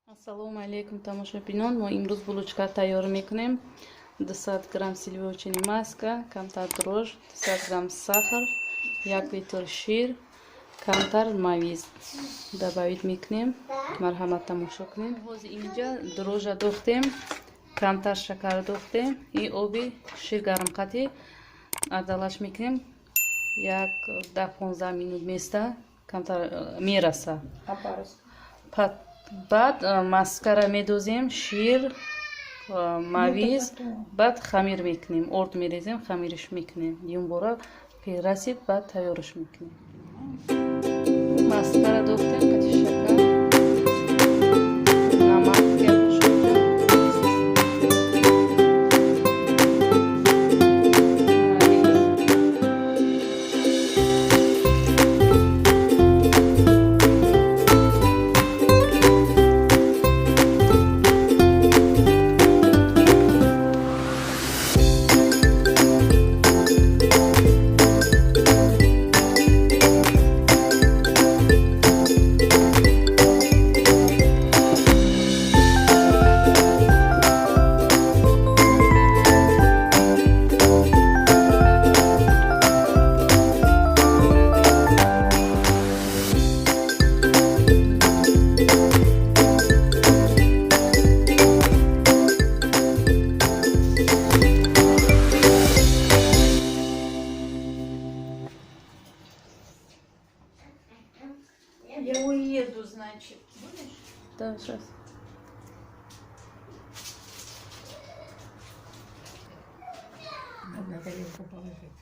Ассалому алейкум, тамошобинон. Мо имрӯз булочка тайёр мекунем. 200 грамм сливочный маска, камтар дрожж, 200 грамм сахар, 1 литр шир, камтар мавиз добавить мекунем. Марҳамат, тамошо кунем. Ҳозир инҷа дрожжа дохтем, камтар шакар дохтем и оби шир гармқати адалаш мекунем. Як 10-15 минут места, камтар мераса. Баъд маскара медозем, шир, мавиз, баъд хамир мекунем, орд мерезем, хамириш мекунем. Юмбора расид, баъд тайёрш мекунем. Маскара дохтем қати шакар, намак. Я уеду, значит. Будешь? Да, сейчас. Надо на тарелку положить.